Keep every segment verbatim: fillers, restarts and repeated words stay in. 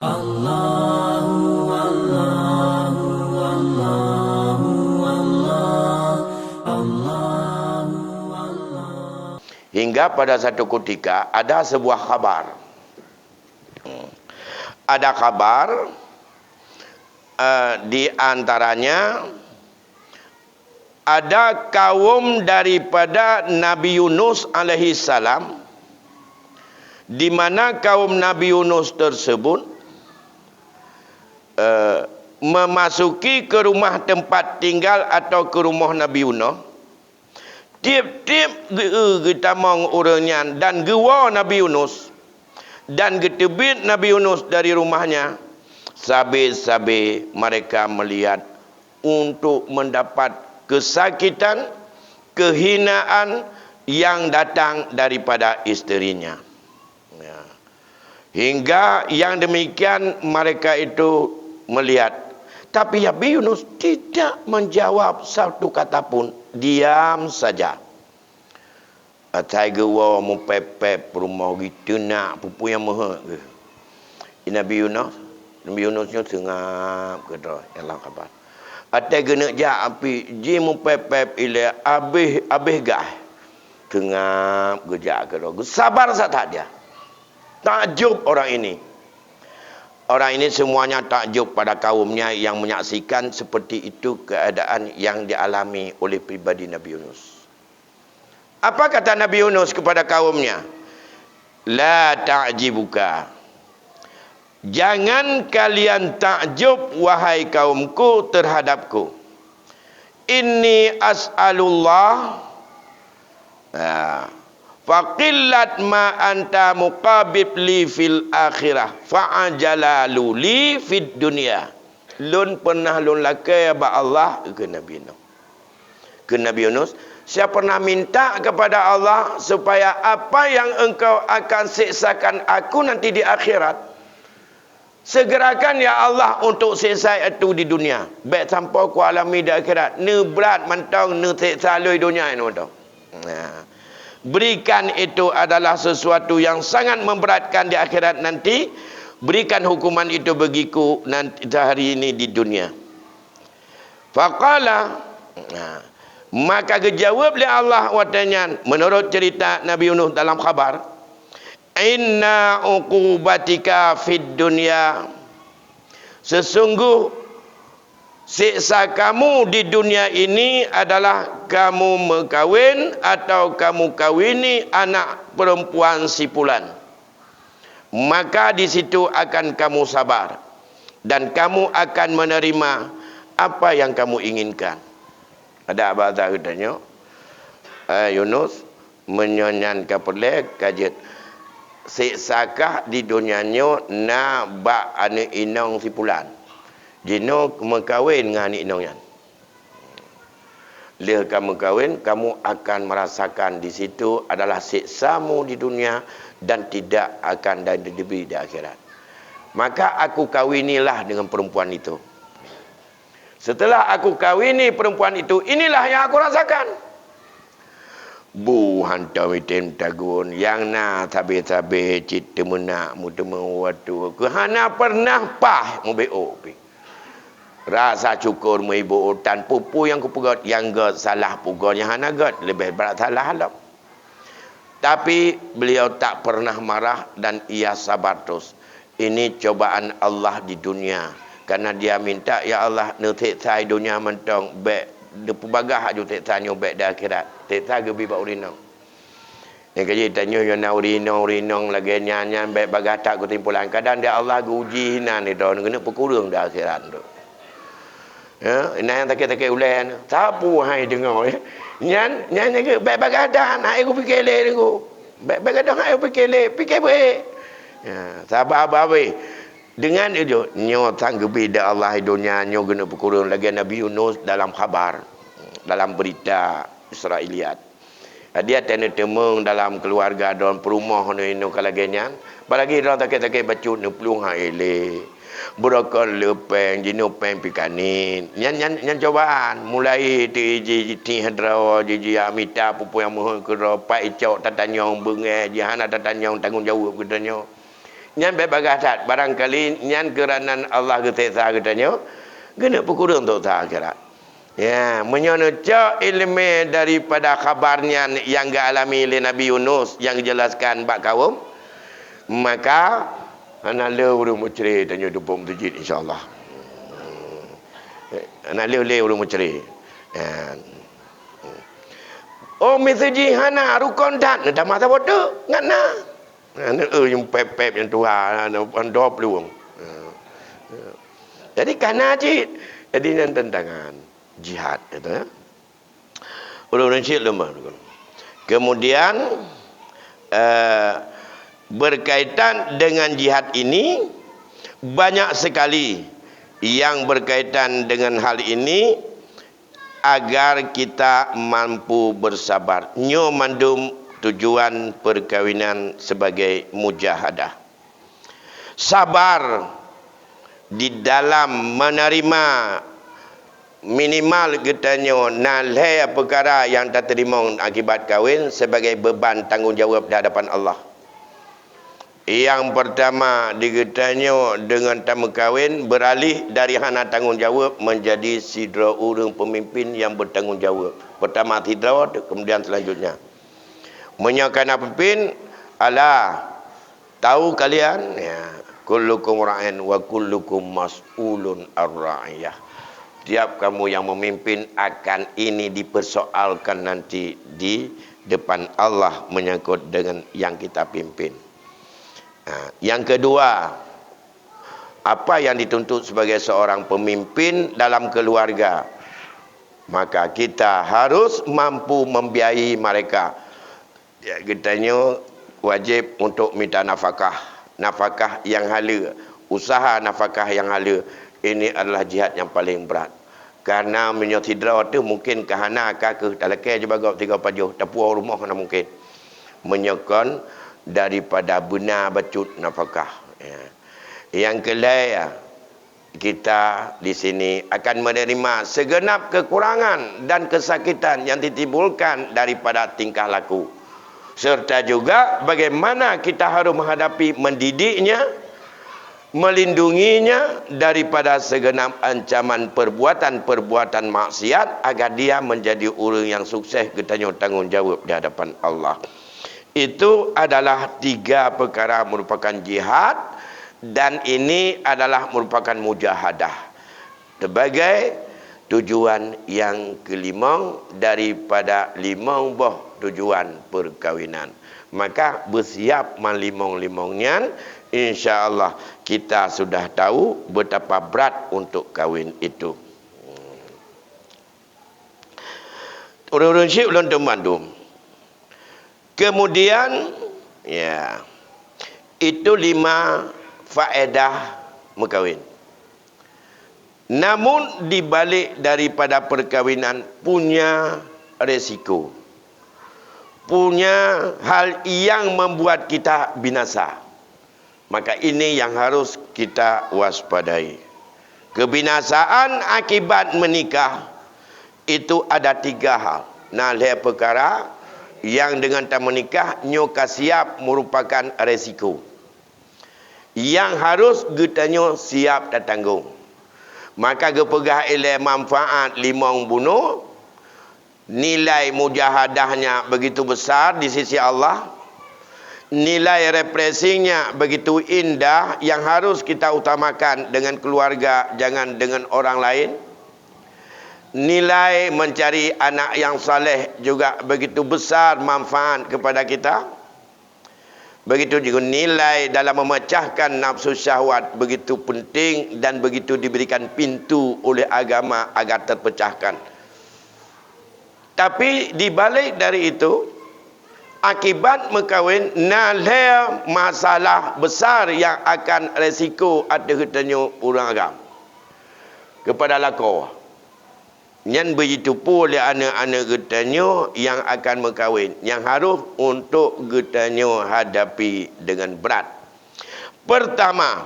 Allahu, Allahu, Allahu, Allah, Allahu, Allah. Hingga pada satu ketika ada sebuah khabar. Hmm. Ada khabar, eh, di antaranya ada kaum daripada Nabi Yunus alaihissalam, di mana kaum Nabi Yunus tersebut, eh, memasuki ke rumah tempat tinggal atau ke rumah Nabi Yunus. Tiep-tiep geu-, geutamong ureuëng nyan dan geuwoe Nabi Yunus, dan geuteubiet Nabi Yunus dari rumahnya, sabe-sabe mereka melihat untuk mendapat kesakitan, kehinaan yang datang daripada isterinya. Ya. Hingga yang demikian mereka itu melihat. Tapi Nabi Yunus tidak menjawab satu kata pun. Diam saja. Asai geuwoe mupép-pép rumoh geuh teunak peue-peue nyang meuheuét geuh. Nabi Yunus, Nabi Yunus nyoe seungab keudroe dalam khabar. Asai geuneuk jak api jih mupép-pép ilée abéh, abéh gah. Seungab geujak keudroe. Geusabar satat dia. Takjub orang ini. Orang ini semuanya takjub pada kaumnya yang menyaksikan seperti itu keadaan yang dialami oleh pribadi Nabi Yunus. Apa kata Nabi Yunus kepada kaumnya? La ta'jibuka. Jangan kalian takjub, wahai kaumku, terhadapku. Inni as'alullah, ha, faqillat ma anta muqabib li fil akhirah, fa'ajalalu li fid dunya. Lôn pernah lôn lakée bak Allah, kheun Nabi Nuh. Kheun Nabi Yunus, "Saya pernah minta kepada Allah supaya apa yang engkau akan siksakan aku nanti di akhirat, segerakan ya Allah untuk siksa itu di dunia. Bék sampoe ku alami di akhirat. Neubrat mantong, neusiksa lé donya nyoe mantong." Nah, berikan itu adalah sesuatu yang sangat memberatkan di akhirat nanti. Berikan hukuman itu bagiku nanti hari ini di dunia. Faqala, nah, maka geujaweueb lé Allah watée nyan, meunurot ceurita Nabi Yunus dalam khabar, "Inna uqubatika fid dunya, sesungguh siksa kamu di dunia ini adalah kamu meukawen atau kamu kawini anak perempuan si pulan." Maka di situ akan kamu sabar, dan kamu akan menerima apa yang kamu inginkan. Ada bahasa geutanyoe, eh, Yunus, meunyoe nyan ka peureulée ka jeuet, siksa kah di donya nyoe na bak aneuëk inong si pulan. Jinoe meukawen ngon aneuëk inong nyan. Lheueh kamu kawin, kamu akan merasakan di situ adalah siksamu di dunia dan tidak akan dan diberi di akhirat. Maka aku kawinilah dengan perempuan itu. Setelah aku kawini perempuan itu, inilah yang aku rasakan. Bu hantom item tagun, nyang na sabe-sabe cit teumeunak meuteumé watée keu hana pernah paih meubeok pih. Rasa syukur meuiboh tan peue-peue nyang kupeugét, nyang gét salah peugét, nyang hana gét leubeh brat salah lom. Tapi beliau tak pernah marah dan ia sabar terus. Ini cobaan Allah di dunia. Karena dia minta, "Ya Allah, neuseksa i dunia mantong, bék neupeubagaih aju seksa nyoe bék di akhirat. Seksa geubi bak ureuëng inong." Nyang keujeuet tanyoe, yoh na ureuëng inong-ureuëng inong lagée nyan, nyan bék bagaih that keusimpulan. Kadang di Allah geuji inan droe, geuneuk peukureueng di akhirat tu. Ya, inan nyang sakét-sakét ulée nyan. Sapeue hai deungoe, ya? Nyan, nyan, nyan bék bagaih that, hai kupike lé deungoe. Bék, bék gadôh hai kupike lé, pike bék. Ya, sabar babeh. Dengan itu, nyoe sang geubi di Allah di dunia nyoe geuneuk peukureueng lagée Nabi Yunus dalam khabar, dalam berita Israeliat. Dia teuneuteumong dalam keuluwarga droe peurumoh nyoe ka lagée nyan. Apalagi droe sakét-sakét bacut neuplueng hai lé. Beurokon le péng, jinoe péng pih ka niet. Nyan, nyan, nyan cobaan. Mulai ti ji, ji ti hadroe, ji, ji mita peue-peue nyang meuheuét keu droe, pat icok tatanyong beungéh, ji hana tatanyong tanggong jaweueb geutanyoe. Nyan bèk bagaih that, barangkali nyan keuranan Allah geuseksa geutanyoe, geuneuk peukureueng dosa akhirat. Ya, meunyoe neucok iéleumé daripada khabar nyan nyang geualami lé Nabi Yunus nyang geujelaskan bak kawöm, maka hana le ureuëng meucre tanyoe dubong teujit, insya Allah. Hana le, le ureuëng meucre. Ya. Oh, miseue jih hana rukon that, neutamah saboh teuk, ngat na. Aneuk, eh, nyang pép-pép nyang tuha, aneuk, dua puluh. Jadi, kana cit. Jadi, nyan tantangan jihad, gitu, ya. Ulôn cit lom. Kemudian, eh, berkaitan dengan jihad ini, banyak sekali yang berkaitan dengan hal ini, agar kita mampu bersabar. Nyoe mandum tujuan perkawinan sebagai mujahadah. Sabar di dalam menerima, minimal geutanyoe na lhèe peukara nyang tateurimong akibat kawin sebagai beban tanggong jaweueb di hadapan Allah. Nyang peurtama, di geutanyoe deungon tameukawen beuralih dari hana tanggong jaweueb meunjadi sidroe ureuëng peumimpén nyang beutanggong jaweueb. Peurtama sidroe, keumudian seulanjutnya. Meunyoe kana peumimpén, ala, tahu kalian, ya, kullukum ra'in wa kullukum mas'ulun ar ra'iyah. Tiap kamu yang memimpin akan ini dipersoalkan nanti di depan Allah menyangkut dengan yang kita pimpin. Ha, yang kedua, apa yang dituntut sebagai seorang pemimpin dalam keluarga, maka kita harus mampu membiayai mereka. Ya, geutanyoe wajéb untuk mita nafakah. Nafakah nyang haleue, usaha nafakah nyang haleue, ini adalah jihad nyang paleng brat. Karena meunyoe sidroe teuh mungken ka hana, ka kheueh talakée jibagoe tiga pajoh, tapuwoe rumoh hana mungken. Meunyoe kon daripada beuna bacut nafakah. Ya. Nyang keulhèe, kita di sini akan menerima segenap kekurangan dan kesakitan yang ditimbulkan daripada tingkah laku, serta juga bagaimana kita harus menghadapi mendidiknya, melindunginya daripada segenap ancaman perbuatan-perbuatan maksiat, agar dia menjadi ureuëng yang sukses geutanyoe tanggong jaweueb di hadapan Allah. Itu adalah tiga perkara merupakan jihad, dan ini adalah merupakan mujahadah sebagai tujuan yang kelimong daripada limong boh tujuan perkahwinan. Maka beusiap man limong-limong nyan, insya Allah kita sudah tahu betapa berat untuk kawin itu. Ureuëng-ureuëng syik ulôn teumandum. Kemudian, ya, itu lima faedah meukawen. Namun, di balik daripada perkawinan punya resiko, punya hal yang membuat kita binasa. Maka ini yang harus kita waspadai. Kebinasaan akibat menikah itu ada tiga hal. Na lhèe peukara nyang deungon tameunikah nyoe ka siap merupakan resiko nyang harus geutanyoe siap tatanggong. Maka geupeugah ilèe manfaat limong bunoe, nilai mujahadahnya begitu besar di sisi Allah, nilai refreshingnya begitu indah yang harus kita utamakan dengan keluarga, jangan dengan orang lain. Nilai mencari anak yang saleh juga begitu besar manfaat kepada kita. Begitu juga nilai dalam memecahkan nafsu syahwat begitu penting dan begitu diberikan pintu oleh agama agar terpecahkan. Tapi di balik dari itu, akibat meukawen na lhèe masalah besar yang akan resiko ateueh geutanyoe ureuëng agam. Kepada lakoe. Nyan beujiteupeue lé aneuëk-aneuëk geutanyoe nyang akan meukawen, nyang harôh untuk geutanyoe hadapi deungon brat. Pertama,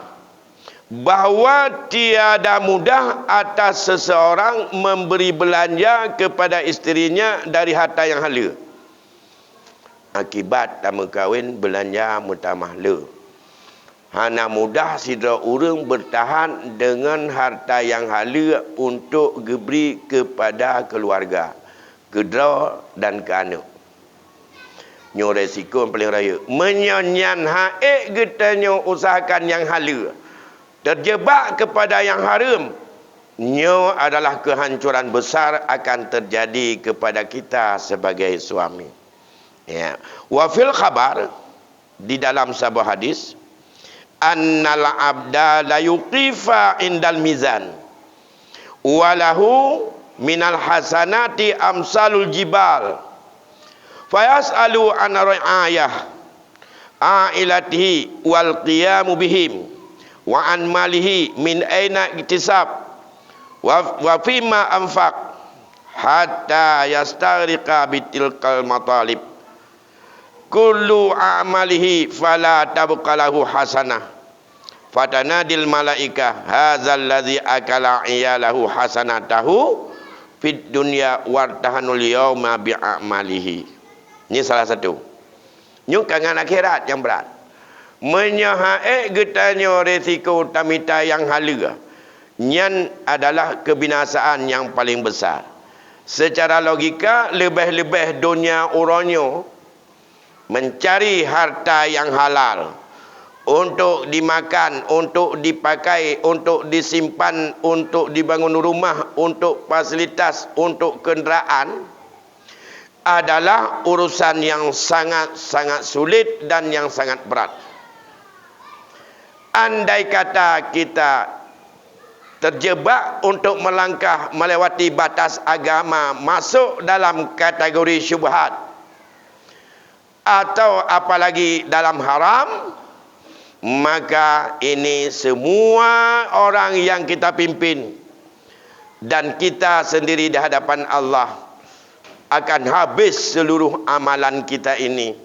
bahwa tiada mudah atas seseorang memberi belanja kepada isterinya dari harta yang haleue. Akibat tameukawen, beulanja meutamah le. Hana mudah sidroe ureuëng beurtahan deungon harta nyang haleue untuk geubri keupada keuluwarga, keudroe dan keu aneuëk. Nyoe resiko nyang paleng rayeuk. Meunyoe nyan han ék geutanyoe useuhakan nyang haleue, teujeubak keupada nyang hareuem, nyoe adalah keuhancoran beusar akan teujadi keupada kita sibagai suami. Ya. Wa fil khabar, di dalam saboh hadis, "Annal abda la yuqifa indal mizan, wa lahu minal hasanati amsalul jibal, fayas'alu an ri'ayah ailatihi wal qiyamu bihim, wa an malihi min aina iktisab, wa, wa fima anfaq, hatta yastaghriqa bitilkal matalib." Kullu a'malihi fala tabqa lahu hasanah. Fatanadil malaika, "Hadzal ladzi akala iyalahu hasanatahu fid dunya wartahanul yauma bi a'malihi." Ini salah satu. Nyoe kangan akhirat nyang brat. Meunyoe han ék geutanyoe resiko tamita nyang haleue, nyan adalah keubinasaan nyang paleng besar. Seucara logika, leubeh-leubeh donya uroe nyoe mencari harta nyang halal, untuk dimakan, untuk dipakai, untuk disimpan, untuk dibangun rumah, untuk fasilitas, untuk kenderaan, adalah urusan nyang sangat-sangat sulit dan nyang sangat brat. Andai kata kita teujeubak untuk meulangkah melewati batas agama masuk dalam kategori syubhat, atau apalagi dalam haram, maka ini semua orang yang kita pimpin dan kita sendiri di hadapan Allah akan habis seluruh amalan kita ini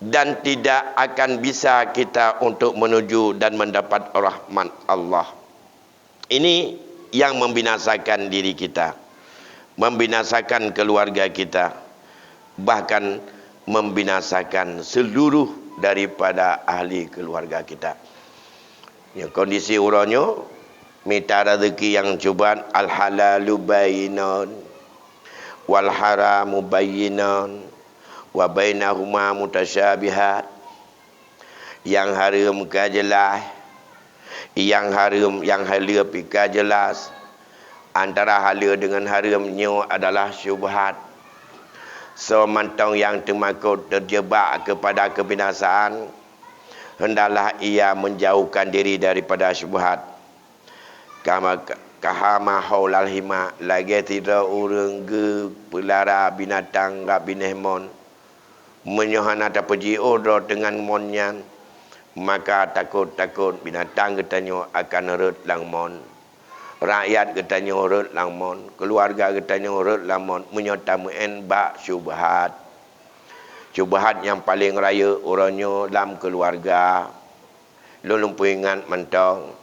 dan tidak akan bisa kita untuk menuju dan mendapat rahmat Allah. Ini yang membinasakan diri kita, membinasakan keluarga kita, bahkan membinasakan seluruh daripada ahli keluarga kita. Ya, kondisi uroe nyoe, mita rezeki nyang cubat, al-halalu bayyinun, wal haramu bayyinun, wa bainahuma mutasyabihat. Nyang hareuem ka jeulaih, nyang hareuem, nyang haleue pih ka jeulaih. Antara haleue deungon hareuem nyoe adalah syubhat. Soe mantong nyang teumakot teujeubak keupada keubinasaan, hendaklah ia menjauhkan diri daripada syubhat. Kama, kahama haulal hima, lagée sidroe ureuëng geupeulara binatang rab binéh mon. Meunyoe hana tapeujiôh droe teungon mon nyan, maka takot-takot binatang geutanyoe akan rhot lam mon. Rakyat geutanyoe rhot lam mon, keuluwarga geutanyoe rhot lam mon, meunyoe tameu'en bak syubhat. Syubhat nyang paleng rayeuk uroe nyoe lam keuluwarga. Lôn, lôn peuingat mantong,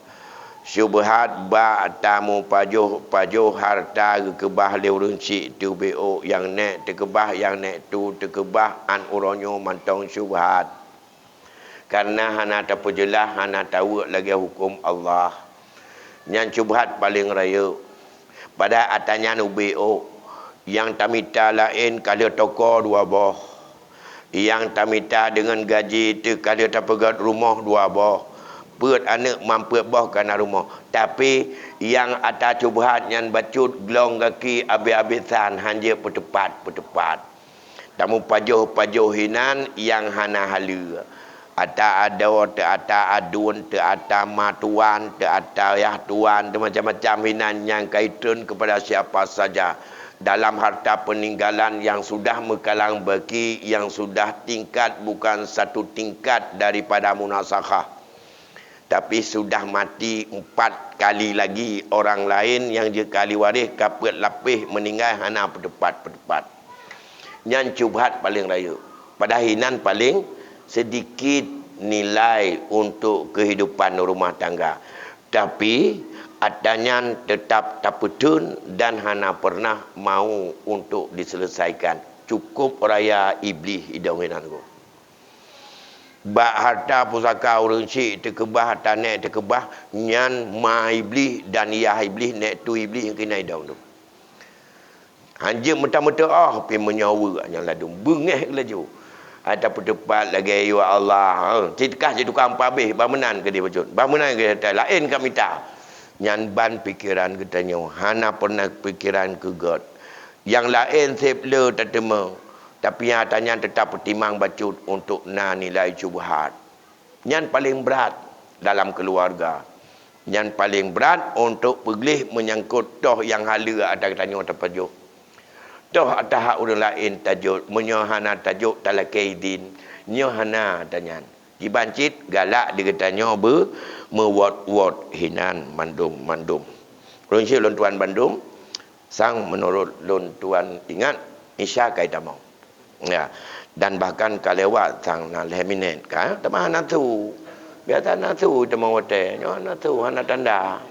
syubhat bak tamupajoh-pajoh harta geukeubah lé ureuëng chik teuh B O, nyang nék teukeubah, nyang nék tu teukeubah, 'an uroe nyoe mantong syubhat. Kareuna hana tapeujeulaih, hana taweuek lagée huköm Allah. Nyan syubhat paleng rayeuk. Padahai atra nyan ubé ôk. Nyang tamita laén ka lheueh toko dua boh. Nyang tamita deungon gaji teuh ka lheueh tapeugét rumoh dua boh. Peuet aneuëk, man peuet boh ka na rumoh. Tapi, nyang atra syubhat nyan bacut glong gaki abéh-abésan, hanjeuet peuteupat-peuteupat. Tamupajoh-pajoh hinan nyang hana haleue. Atra adoe, teuatra aduen, teuatra ma tuan, teuatra yah tuan, teumacam-macam hinan nyang ka jitreun keupada siapa saja dalam harta peuninggalan nyang sudah meukalang baki, nyang sudah tingkat bukan satu tingkat daripada munasakhah. Tapi sudah mati empat kali lagi orang laén nyang jeuet keu ahli waréh ka peuet lapéh meuninggai hana peuteupat-peuteupat. Nyan syubhat paleng rayeuk. Padahai hinan paleng seudikit nilai untuk keuhidupan rumah tangga. Tapi, atra nyan teutap tapeutheun dan hana peureunah mau untuk diseuleusaikan. Cukôp raya Iblih idong hinan gob. Bak harta pusaka ureuëng syik teukeubah, taneh teukeubah, nyan ma iblih dan yah iblih, nèk tu iblih nyang keunan idong tu. Hanjeuet meuta-meuta oh, pi meunyoe weuek nyang ladum beungéh laju. Ata peuteupat lagée, "Ya Allah, ha, cit kah cit tukang pabéh, bah meunan keudeh bacut, bah meunan keudeh laén ka mita." Nyan ban pikeran geutanyoe, hana peureunah pikeran keu gét. Nyang laén seb le tateumé, tapi nyata nyan teutap peutimang bacut untuk na nilai syubhat. Nyan paleng brat dalam keuluwarga. Nyan paleng brat untuk peugleh meunyangkot toh nyang haleue ata geutanyoe tapajoh. Toh ata hak ureuëng laén tajok, meunyoe hana tajok talakée idin, nyoe hana ata nyan. Jiban cit galak di geutanyoe beu meuwot-wot hinan mandum-mandum. Ulôn syik lôn tuan bandum, sang meunurot lôn tuan ingat, Isya ka itamong. Ya. Dan bahkan ka lewat sang na lhée minét ka, teuma hana su. Biasa na su teuma watée, nyoe hana su, hana tanda.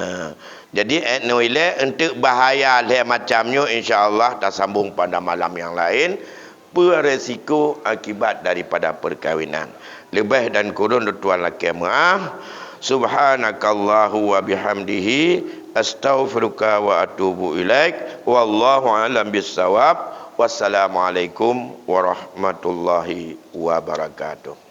Ha. Jadi, eh, nyoe ilée, eunteuk bahaya lhée macam nyoe, insya Allah tasambong pada malam nyang laén. Peue resiko akibat daripada perkawinan? Leubeh dan kureueng lôn tuan lakée meuah. Subhanakallahu wa bihamdihi, astaghfiruka wa atubu ilaik. Wallahu a'lam bissawab. Wassalamualaikum warahmatullahi wabarakatuh.